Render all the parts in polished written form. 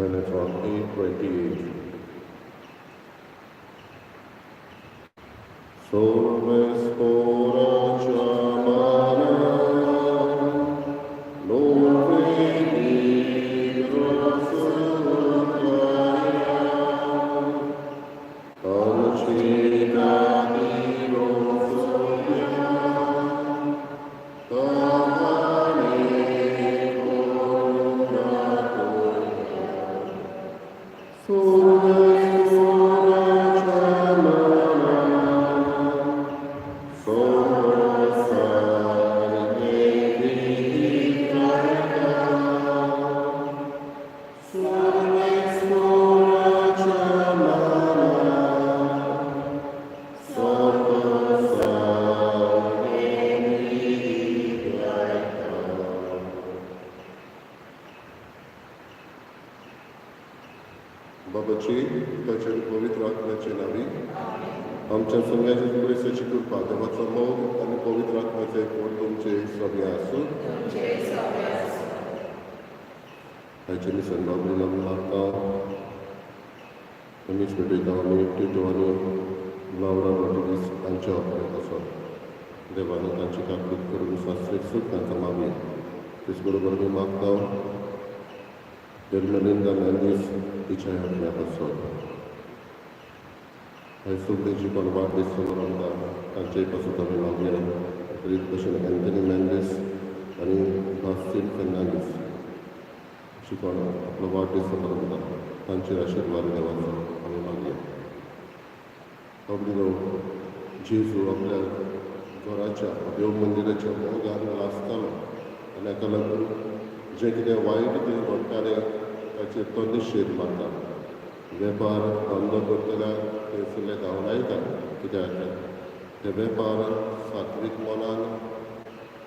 Then it's on 8:28. Sorvespora chamana, lo बाबाची ताच्या पवित्र आत्म्याचे नावी आमच्या सगळ्याची क्रिस्ताची कृपा, देवाचो मोग आनी पवित्र आत्म्याचे एकवट तुमचे सगळे आसूं. आयचे मिशन बाबरी आमी मागता, आमीच भेटयता आमी टिटो आनी लावरा रॉड्रिगीस हांच्या अपघात आसा. देवान तांची काकूत करून शास्त्रीक सूख तांकां मागया. तेच बरोबर आमी मागता मेलिंदा मेंदीस हिच्या आत्म्या पासत. आयज सगळीं जी कोण वाडदीस समारंभता तांचेय पासत आमी मागया. रीत भशेन एंथनी मेंदीस आनी बास्तीन फर्नांडीस जी कोण आपलो वाडदीस समारंभता तांचेर आशिर्वाद देवाचो आमी मागया. बाबडीनो, जेजू आपल्या घराच्या, देव मंदिराच्या मोगान लासतालो आनी हाका लागून जें कितें वायट थंय घडटालें ताचेर तो निशेध मारता. वेपार धंदो करतल्याक थंयसरले धांवडायता, कित्याक ते वेपार सात्वीक मनान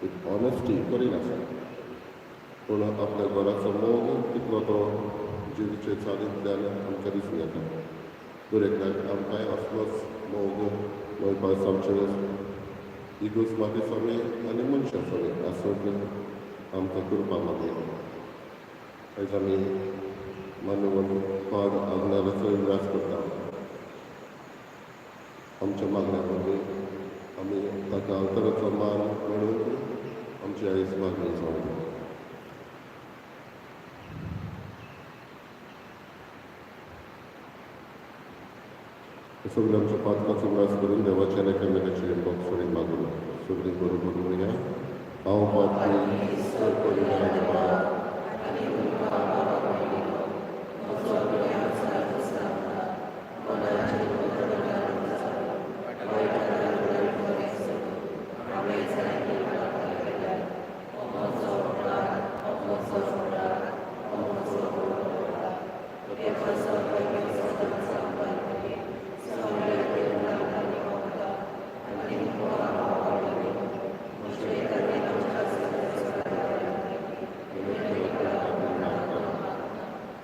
विथ ऑनेस्टी करिनासता. पूण आपल्या घराचो मोग तितलो तो जेजूचे चालींतल्यान आमकां दिसून येता. दर एकल्याक आमकांय असलोच मोग मेळपाक आमचे इगोर्ज माते सगळें आनी मनशां सगळें आसूंक आमकां कृपा मागया. आयज आमी मान्यवंत फादर आग्नेलाचो उगडास करता. आमच्या मागण्या वरवीं आमी ताका आल्ताराचो मान मेळून आमची आयज मागणी जावं. सगळीं आमच्या पातकाचो उगडास करून देवाच्या एकामेकाचेर भोगसणी मागून सगळीं बरोबर म्हणया, हांव पातकी चड करून देवा.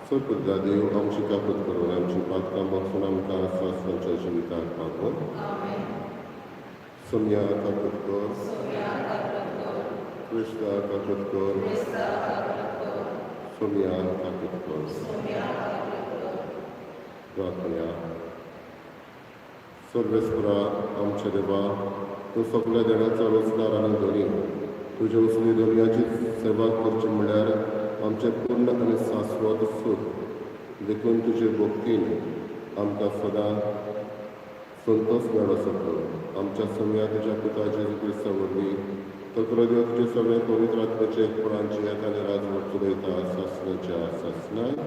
सरपुजा देव आमची काकूत करून आमची पातकां बक्षून आमकां स्वास्थ्यांच्या जिविताक पावोवन. सोमया काकूत कर, क्रिस्ता काकूत कर, सोमया काकूत कर. प्रार्थना. सर्वेस्परा आमच्या देवा, तूं सगल्या देण्याचो रचणार आनी धनी. तुजे वसली दुनियाची सेवा करची म्हळ्यार आमचें पूर्ण आनी शाश्वत सूख. देखून तुजे भक्तीन आमकां सदां संतोश मेळो सकलो. आमच्या सम्या तुज्या पुता जेजू क्रिस्ता वरवीं तक्र देव तुजे सगळे पवित्र आत्म्याचे एकपणान जियेता आनी राजवट चलयता सासणाच्या सासणाक.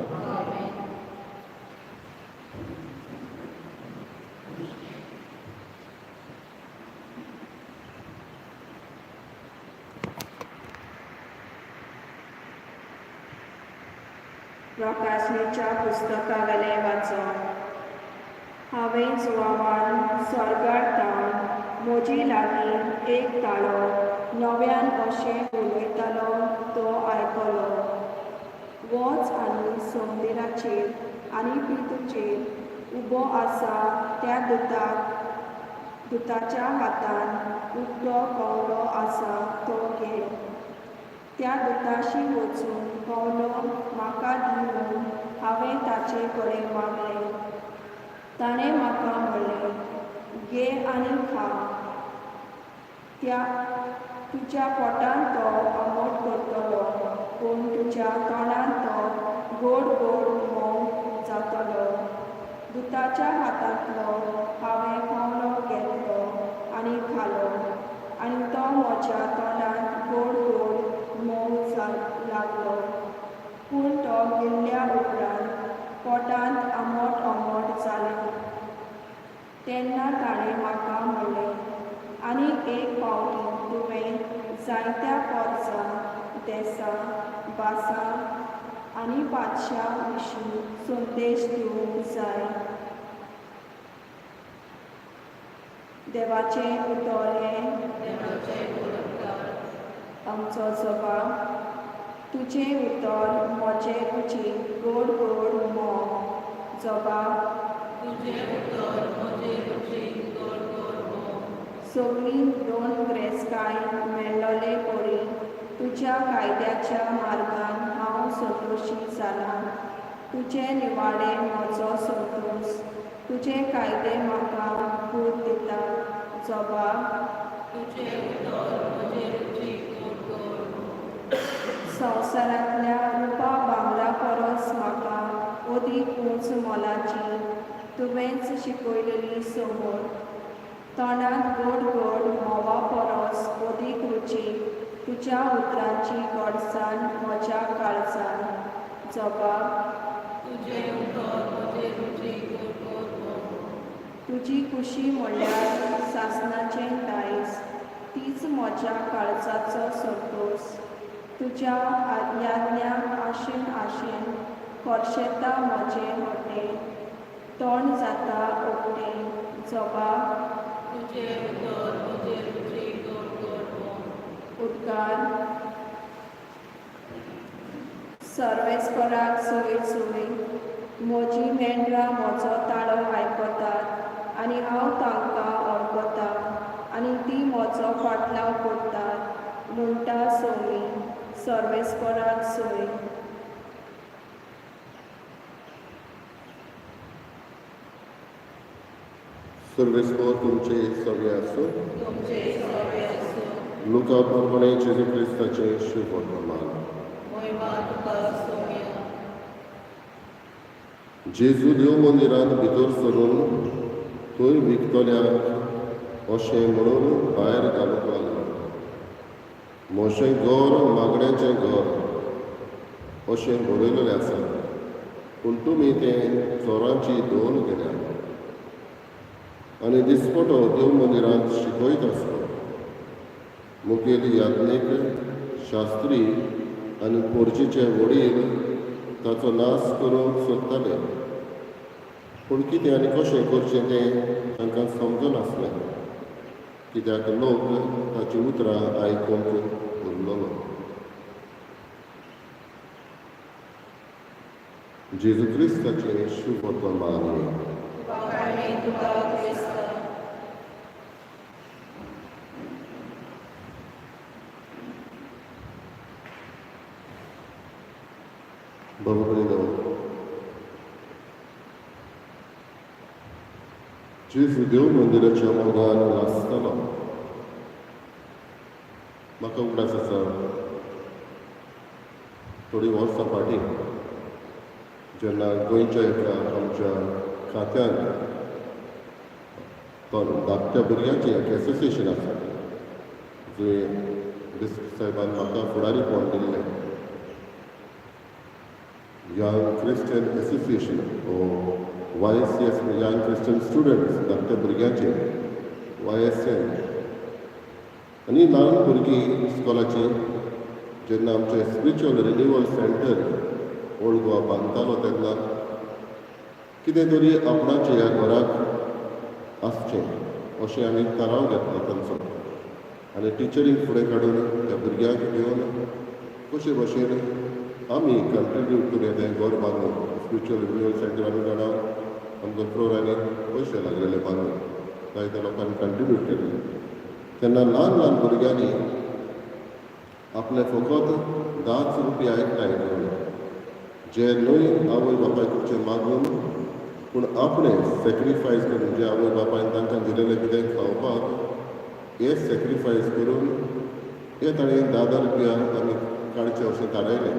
प्रकाशणीच्या पुस्तकावेलें वाचप. हांवें जुवावान स्वर्गार थावन म्हजी लागीं एक ताळो नव्यान अशें उलयतालो तो आयकलो, वच आनी समुद्राचेर आनी पृथ्वीचेर उबो आसा त्या दुताच्या हातान उक्तो कवडो आसा तो घे. त्या दुताशी वचून कवडो म्हाका दी म्हूण हांवें ताचे कडेन मागलें. ताणें म्हाका म्हणलें, घे आनी खा. त्या तुज्या पोटांत तो आंबट करतलो, पूण तुज्या तोंडांत तो गोड गोड मोव जातलो. दुताच्या हातांतलो हांवें कवळो घेतलो आनी खालो, आनी तो म्हज्या तोंडांत गोड गोड मोव लागलो. पूण तो गिळ्ळ्या उपरांत पोटांत आंबट आंबट जालें. तेन्ना ताणें म्हाका म्हणलें, आनीक एक फावटी तुवें जायत्या पोरसां, देसां, भासां आनी पातशां विशीं संदेश दिवंक जाय. देवाचें उतर हें आमचो जबाब. तुजें उतर म्हजे रुचीक गोड गोड मोव. जबाब. सगळीं दोन ग्रेस्काय मेळ्ळले परी तुज्या कायद्याच्या मार्गान हांव संतोशी जालां. तुजे निवाडे म्हजो संतोश. तुजे कायदे म्हाका बूद दितात. जबाब. संवसारांतल्या रुपा भांगरा परस म्हाका अदीक ऊंच मोलाची तुवेंच शिकयलेली संवय. तोंडांत गोड गोड म्होंवा परस अदीक रुचीक तुज्या उतरांची गोडसाण म्हज्या काळजान. जबाब. तुजी खुशी म्हणल्यार सासणाचें दायज, तीच म्हज्या काळजाचो संतोश. तुज्या याज्ञाक आशेन आशेन खर्शेता म्हजें हड्डें, तोंड जाता उकतें. जबाब. उद्गार. सर्वेस्पराक सोय सोय. म्हजीं मेंढरां म्हजो ताळो आयकतात आनी हांव तांकां वळखतां आनी तीं म्हजो फाटलाव करतात, म्हणटा सोमी. सर्वेस्पराक सोय. सर्वेस्पर तुमचे सगळे आसूं. लुका प्रमाणे जेजू क्रिस्ताचें शुभ वर्तमान. जेजू देव मंदिरांत भितर सरून थंय विकतल्यांक अशें म्हणून भायर घालूंक लागलो, म्हजें घर मागण्याचें घर अशें बरयलेलें आसा, पूण तुमी तें चोरांची दोन केल्या. आनी दिसपटो देव मंदिरांत शिकयत आसलो. मुखेल याज्ञीक, शास्त्री आनी पोरचीचे वडील ताचो नाश करूंक सोदताले, पूण कितें आनी कशें करचें तें तांकां समजनासलें, कित्याक लोक ताचीं उतरां आयकूंक उरलेलो. जेजू क्रिस्ताचें शुभ वर्तमान हें. बाबा भयणो, जेजू देव मंदिराच्या मोगान नाचतालो. म्हाका उगडास आसा, थोडीं वर्सां फाटीं जेन्ना गोंयच्या एका आमच्या खात्यान धाकट्या भुरग्यांचें एक एसोसिएशन आसा, जंय बिस्प साहेबान म्हाका फुडारीपण दिल्लें, Young Christian Association O YCS, Young Christian Students, धाकट्या भुरग्यांचे YSN. आनी ल्हान भुरगीं इस्कॉलाची जेन्ना आमचें spiritual renewal centre old Goa बांदतालो, तेन्ना कितें तरी आपणाचें ह्या घराक आसचें अशें आमी थाराव घेतलो तांचो, आनी टिचरींक फुडें काडून त्या भुरग्यांक घेवन कशे भशेन आमी कंट्रिब्यूट करुया तें घर बांदून. स्पिरिच्युअल रिन्युअल सेंटर आमी जाणा, आमकां क्रोरांनी पयशे लागलेले बांदून, जायत्या लोकांनी कंट्रिब्यूट केल्ले. तेन्ना ल्हान ल्हान भुरग्यांनी आपले फकत 10 रुपया एकठांय करून जे न्हय आवय बापाय कडचें मागून पूण आपणें सॅक्रिफायस करून जे आवय बापायन तांकां दिलेलें कितें खावपाक हें सॅक्रिफायस करून हे ताणें 10-10 रुपया आमी काडचें अशें थारायलें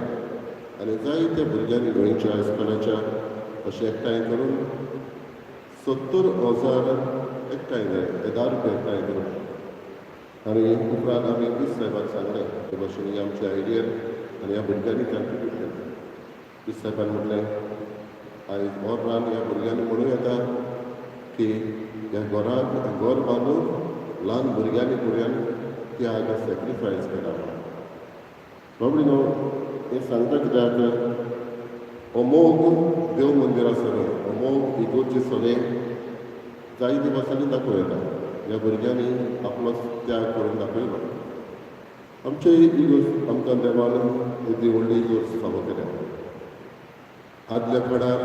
आनी जायत्या भुरग्यांनी गोंयच्या इस्कॉलाच्या अशें एकठांय करून 70,000 एकठांय जाले, हे 10 रुपया एकठांय करून. आनी उपरांत आमी बिस्प साहेबाक सांगलें हे भाशेन ही आमची आयडियल आनी ह्या भुरग्यांनी कंट्रिब्यूट केलें. बिस्प साहेबान म्हटलें आयज ओर्रान ह्या भुरग्यांनी म्हणूं येता की ह्या घराक घर बांदून ल्हान भुरग्यांनी भुरग्यांनी त्याग सॅक्रिफायस केला. बाबडी न्हू हें सांगता कित्याक हो मोग देव मंदिरा सगळें, हो मोग इगोर्जी सगळें जायते भासांनी दाखोवं येता. ह्या भुरग्यांनी आपलो त्याग करून दाखयलो. आमचे इगोर्ज आमकां देवान येदी व्हडली इगोर्ज फावो केल्या. आदल्या काळार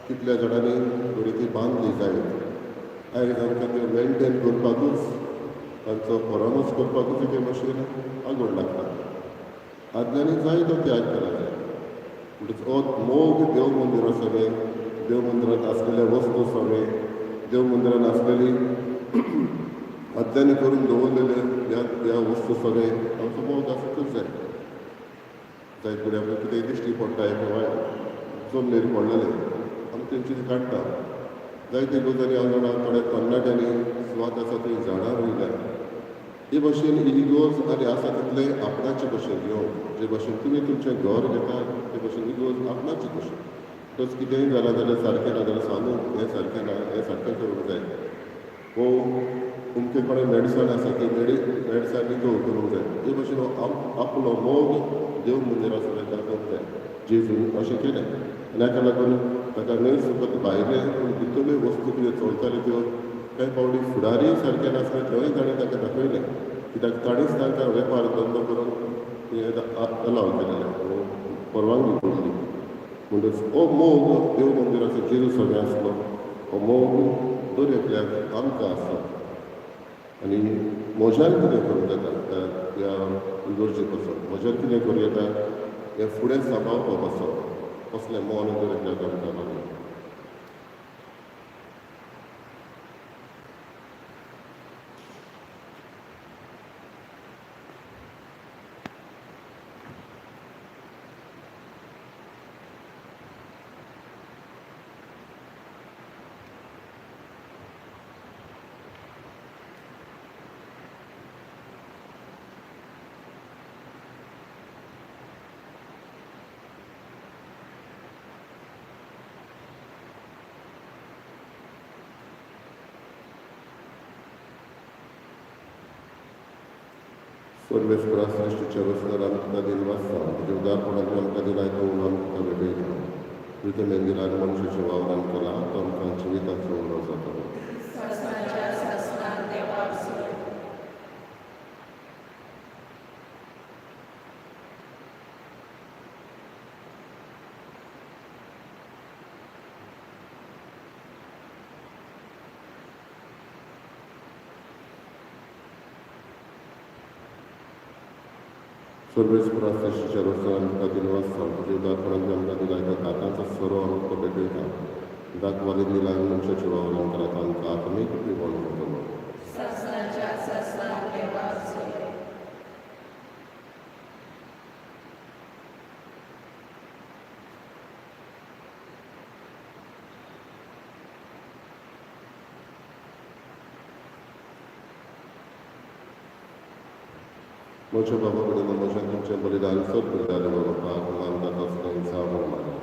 कितल्या जाणांनी थोडी ती बांदली जायत, आयज आमकां त्यो मेनटेन करपाकूच तांचो परामर्श करपाकूच एके भाशेन आगोड लागता. आदल्यांनी जाय तो त्याग केला जाय. म्हणटच हो मोग देव मंदिरा सगळें, देव मंदिरांत आसलेले वस्तू सगळें, देव मंदिरांत आसलेली आदल्यांनी करून दवरलेले ह्या ह्या वस्तू सगळें आमचो मोग आसूंकच जाय. जायत फुडें आमकां कितेंय दिश्टी पडटा एके जमनीर पडलेलें आमी तेंची काडटा. जायते गजाली हांव जाणा थोड्या तरणाट्यांनी सुवात आसा थंय झाडां रोयल्या. हे भाशेन इगोर्ज आनी आसा तितलें आपणाचे भशेन घेवप, जे भाशेन तुमी तुमचें घर घेता ते भाशेन इगोर्ज आपणाची कशी. तस कितेंय जालां जाल्यार सारकें ना जाल्यार सांगू हें सारकें ना, हें सारकें करूंक जाय, वो अमके कडेन मेडिसन आसा ती मेडिसन नितळ करूंक जाय. हे भाशेन आपलो मोग देव मंदिरा सगळें दाखोवंक जाय. जेजून अशें केलें आनी हाका लागून ताका न्हय फकत भायलें पूण भितरल्यो वस्तू कितें चलताल्यो त्यो कांय फावटी फुडारी सारकें नासलें थंय ताणें ताका दाखयलें, कित्याक ताणेंच तांकां वेपार धंदो करूंक हें अलाव केलेलें, परवानगी पडली. म्हणटच हो मोग देव मंदिराचो जेजू सगळें आसलो, हो मोग दर एकल्याक आमकां आसा. आनी म्हज्यान कितें करूंक जाता ह्या इगोर्जे पासून म्हज्यान कितें करूं येता हें फुडें सांबाळपा पासून कसलें मन दर एकल्याक आमकां लागून. सर्वेस्परा सृश्टीच्या रचणार आमी तुका दिनवास जावं, तुज्या उदारपणान तूं आमकां दिलाय तो उलो आमी तुका भेटयता. तुजें मेंदिरान मनशाच्या वावरान केला तो आमकां जिविताचो उलो जातलो. सर्वेस्परा सृश्टीच्या रचणार आमी तुका दिनवास जावं, तुज्या उदारपणान तूं आमकां दिलाय तो दातांचो सोरो आमी तुका भेटयता. दाखवाली दिलाय मनशाच्या वावरान केला तो आमकां आत्मीक पिवण जातलो. म्हज्या बाबा कडेन म्हज्या तुमचें बलिदान सत बलिदान बापाक मानता तसलें जावं मागीर.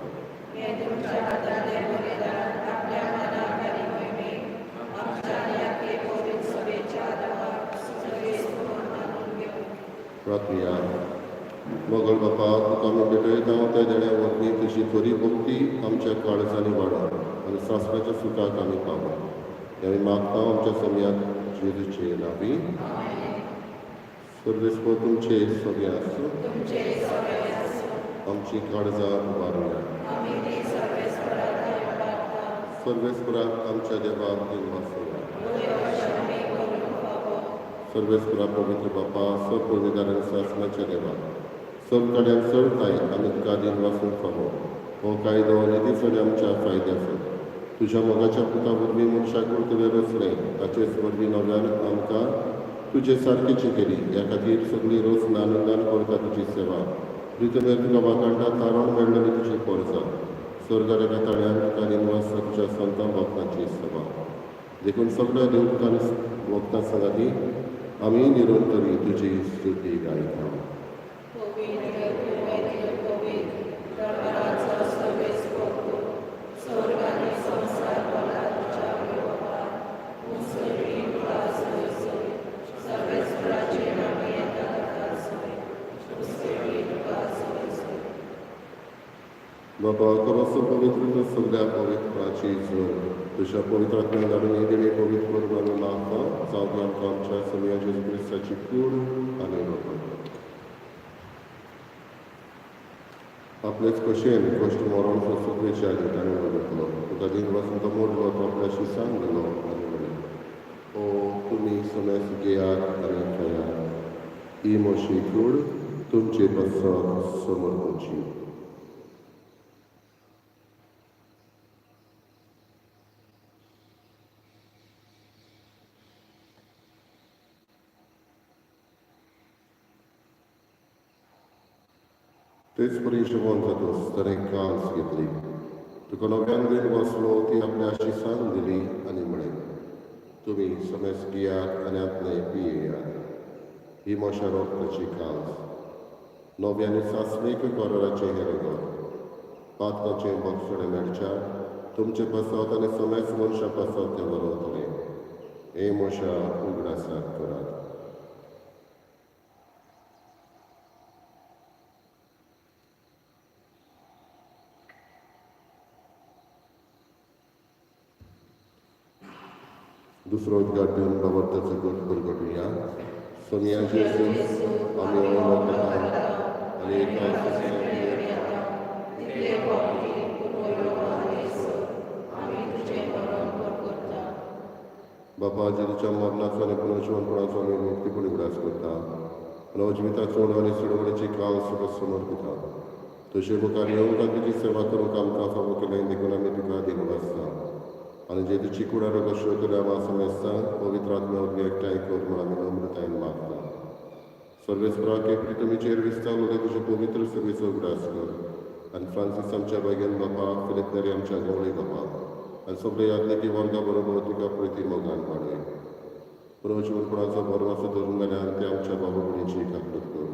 प्रार्थना. मोगल बापा तुका आमी भेटयता त्या देण्या वरवीं तुजी खरी भक्ती आमच्या काळजांनी वाडो आनी सासणाच्या सुखाक आमी पावो. हें आमी मागता आमच्या समयाक जेजूचे नांवी. सर्वेस्पर तुमचे सगळे आसूं. आमची काळजां उबारुया. सर्वेस्पराक आमच्या देवाक दिनवासुया. सर्वेस्परा पवित्र बापा, सपुर्विदार आनी सासणाच्या देवा, चड कड्यान चड ताय आमी तुका दिन वासूंक फावो. हो कायदो नितीचो आनी आमच्या फायद्याचो. तुज्या मोगाच्या पुता वरवीं मनशाक तुवें रचलें, ताचेच वरवीं नव्यान आमकां तुजे सारकेची केली. ह्या खातीर सगळी रचना आनंदान करता तुजी सेवा. प्रितमेर तुका वाखाणटा तारण मेळ्ळेली तुजी पोरसा. स्वर्गार एका ताळ्यान तुका दिनवास तुज्या संतां भक्तांची सेवा. देखून सगळ्या देवतां भक्तां सांगाती आमी निरंतरी तुजी स्तुती गायता. बाबा करसो पवित्र सगळ्या पवित्राची जोर तुज्या पवित्र आत्म्यान धाडून ही देणे पवित्र करून आमी मागता. जावं ती आमकां आमच्या सोमया जेजू क्रिस्ताची कूड आनी रगत. आपलेच कशेन कश्ट मरण सोंसूंक आदी ताणें बरयतलो. तुका दिन वासून तो मोडलो, तो आपल्या शिसान दिलो आनी म्हणलें, ओ तुमी समेस घेयात आनी खायात, ही म्हजी कूड तुमचे पासत समर्पणची. तेच परी जेवण जातच ताणें कांस घेतली, तुका नव्यान दिन वाचलो, ती आपल्या शिसान दिली आनी म्हळें, तुमी समेस घेयात आनी आपले पियेयात, ही म्हज्या रगताची कांस, नव्या आनी सासणीक कराराचें हें रगत, पातकाचें बक्षणें मेळच्या तुमचे पासत आनी समेस मनशां पासत तें बरोवतलें. हे म्हज्या उगडासाक करात. दुसरो उद्घाटन बाबर्ताचो गट परगटुया. सोनिया जेजू आमी वळखता आनी एका बापा जेजूच्या मरणाचो आनी पुनर्जिवनपणाचो आमी मुक्तीपणी उगडास करता. नवजिविताचो आनी चळवळीची काल तुका समर्पिता. तुजे मुखार येवंक आनी तुजी सेवा करूंक आमकां फावो केलें देखून आमी तुका दिनवासता. आनी जे तुजी कुडारो कश्यो तुल्या आमा समेस्तांक पवित्र आत्म्या वरवीं एकठांय कर म्हूण आमी नम्रतायेन मागता. सर्वेस्पराक प्रितमीचेर विस्तारलेले तुजे पवित्र सेवेचो उगडास कर आनी फ्रांसीस आमच्या बागेन बापा, फिलिप नेरी आमच्या गवळी बापा आनी सगळे याज्ञिकी वर्गा बरोबर तुका प्रिती मोगान वाडय. पुनर्जिवनपणाचो भरवंसो धरून जाल्यार ते आमच्या बाबा भयणीची काकूट कर.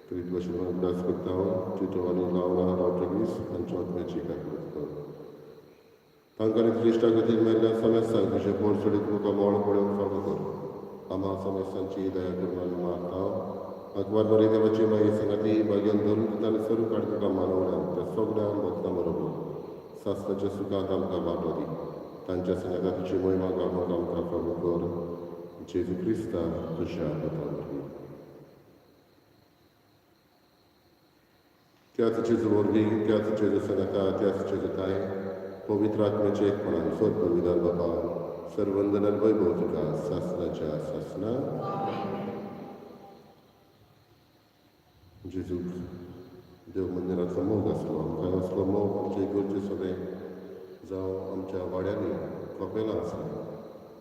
प्रीत भशेन उगडास करता टिटो आनी लावणा रॉड्रिगीस हांच्या आत्म्याची काकूट कर. तांकां तुज्या खातीर मेल्ल्या समेस्तांक तुजें पोर चडीत मुखार मोळ पळोवंक फावो कर. आमा समेस्तांची दया करून आमी मागता. अकबर बरी देवाची माई सांगाती भाग्यान धरून ताणें सरू काड तुका मानवल्यान त्या सगळ्या भक्तां बरोबर सासणाच्या सुखांत आमकां वांटो दी. तांच्या सांगाता तुजी मोहिमा गावपाक आमकां फावो कर. जेजू क्रिस्ता तुज्या पुता वरवीं. त्याच जेजू वरवीं, त्याच जेजू सांगाता, त्याच जेजू ताय पवित्र आत्म्याचे एकपणान सोद विधान बापा सर्वंदनान वैभव तुका सासणाच्या सासणा. जेजूक देव मंदिराचो मोग आसलो. आमकां असलो मोग आमचे इगर्जे सगळे जावं आमच्या वाड्यांनी कपेलां आसा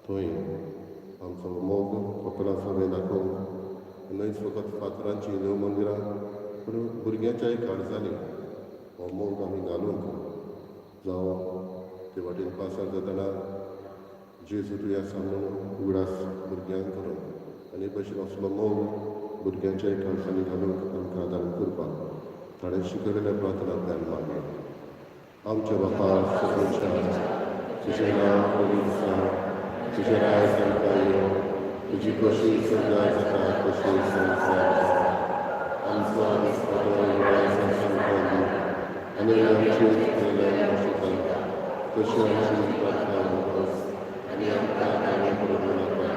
थंय आमचो मोग कपेलां सगळें दाखोवंक न्हयच फकत फातरांची देव मंदिरां पूण भुरग्यांच्याय काळजांनी हो मोग आमी घालूंक जावं ते वाटेन पासार जातना जेजू तूं आसा म्हणून उगडास भुरग्यांक करूंक आनी भशेन असलो मोग भुरग्यांच्याय काळजांनी घालूंक आमकां आदार करपाक ताणें शिकयलेल्या प्रार्थनांतल्यान मागया. आमच्या बापा सगळ्यांच्या तुजें नांव पवित्र जावं, तुजें राज आमकां येवं, तुजी कशी स्वर्गार जाता तशी संवसारार जावं. आमचो दिसपटो आयज आमकां दी आनी आमची उपकारां तशी आमची उपकारां आनी आमकां कामां करूं नाका.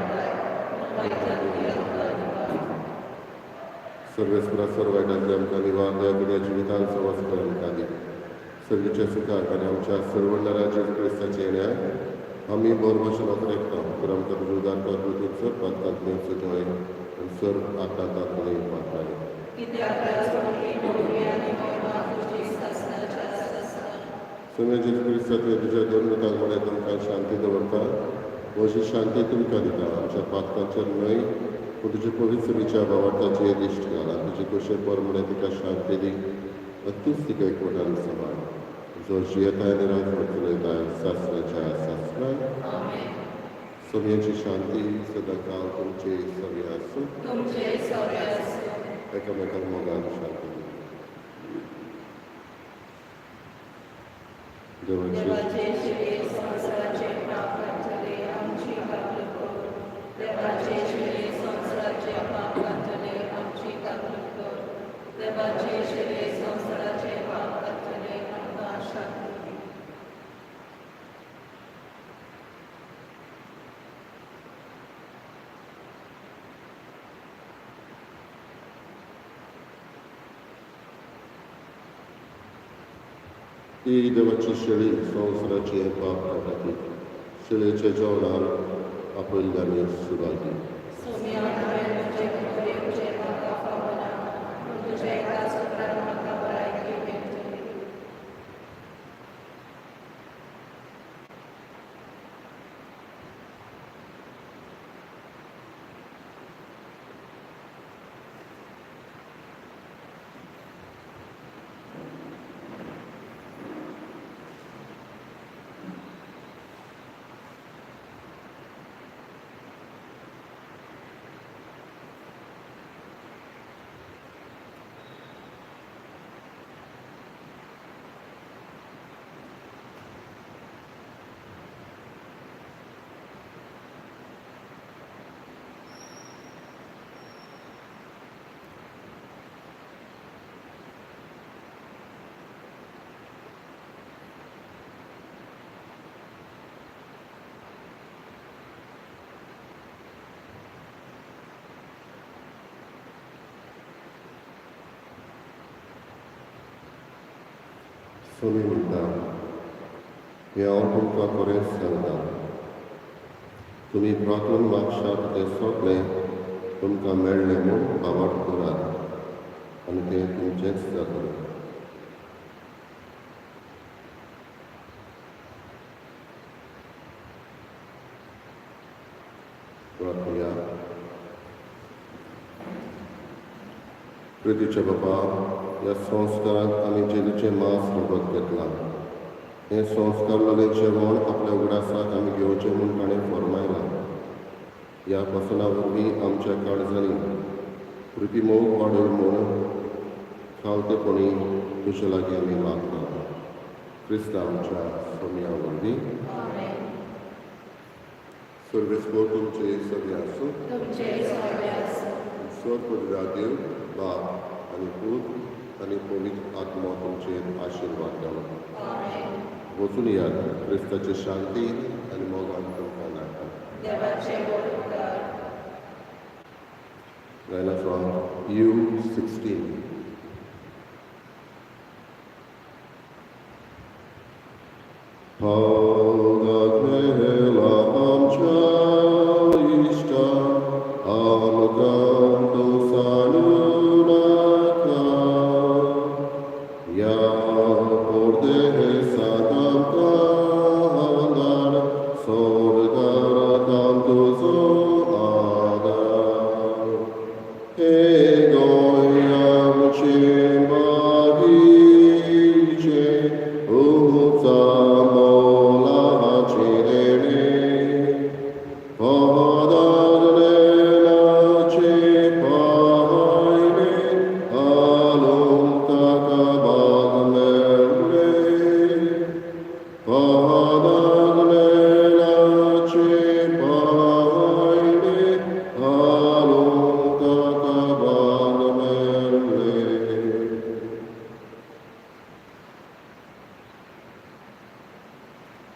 सर्वेस्परा सर्व वायटांतले आमकां निवार दया करून जिवितान सहवास कर आमकां दी. सर्गीच्या सुखाक आनी आमच्या सर्वणारा जेजू क्रिस्ताच्या येण्याक आमी बरो भशेन एकता तर आमकां तुजो उदार कर कृतीन सर पातकांतले सुटय आनी सर आकांतांतले वाटाय. सोम्या जेजू क्रिस्ता तुवें तुज्या दोन दुतांक म्हळें तुमकां शांती दवरता, म्हजी शांती तुमकां दिता. आमच्या पातकांचेर न्हय पूण तुजे पवित्र विचार भावार्थाचेर दिश्ट घाल आनी तुजे खोशे पर म्हळें तिका शांती दी आनी तूंच तिका एकवटान सांबाळ, जो जियेता आनी राजवट चलयता सासणाच्या सासणां. सोम्याची शांती सदांकाळ तुमचे सगळे आसूं. एकामेकांक मोगान शांती दी. देवाची संवसाराचे पाप काडटले आमची काकूट कर. देवाचे शिले संवसाराचे पाप काडटले आमची काकूट कर. देवाचे शिले संवसाराचे पाप काडटले आमकां शांती दी. ही देवाची शेळी संवसाराचे पाप काडटा ती शेळयेच्या जेवणान आपयल्ल्यानी सुभागी. सोम्या, तुवें म्हजे भितर येवचें म्हाका फावना, पूण तुज्या एकाच उतरान म्हाका भलायकी मेळटली. सोमी म्हणटा, हें हांव तुमकां खरेंच सांगता, तुमी प्रार्थून मागशात तें सगळें तुमकां मेळ्ळें म्हूण भावार्थ करात आनी तें तुमचेंच जातलें. प्रार्थुया. प्रितीच्या बापा, ह्या संस्कारांत आमी जेजूचें मांस रगत घेतलां. हें संस्कारलेलें जेवण आपल्या उगडासाक आमी घेवचें म्हूण ताणें फर्मायलां. ह्या पसना वरवीं आमच्या काळजांनी प्रिती मोग वाडय म्हूण खावतेपणी तुजे लागीं आमी मागता. क्रिस्ता आमच्या सोम्या वरवीं. सर्वेस्पर तुमचे सगळे आसूं. स्वर देव बाप आनी पूत आनी पवित्र आत्मो तुमचेर आशिर्वाद घालूं. वचून याद क्रिस्ताची शांती आनी मोगान तुमकां नाडटा. गायना फ्रॉम U16.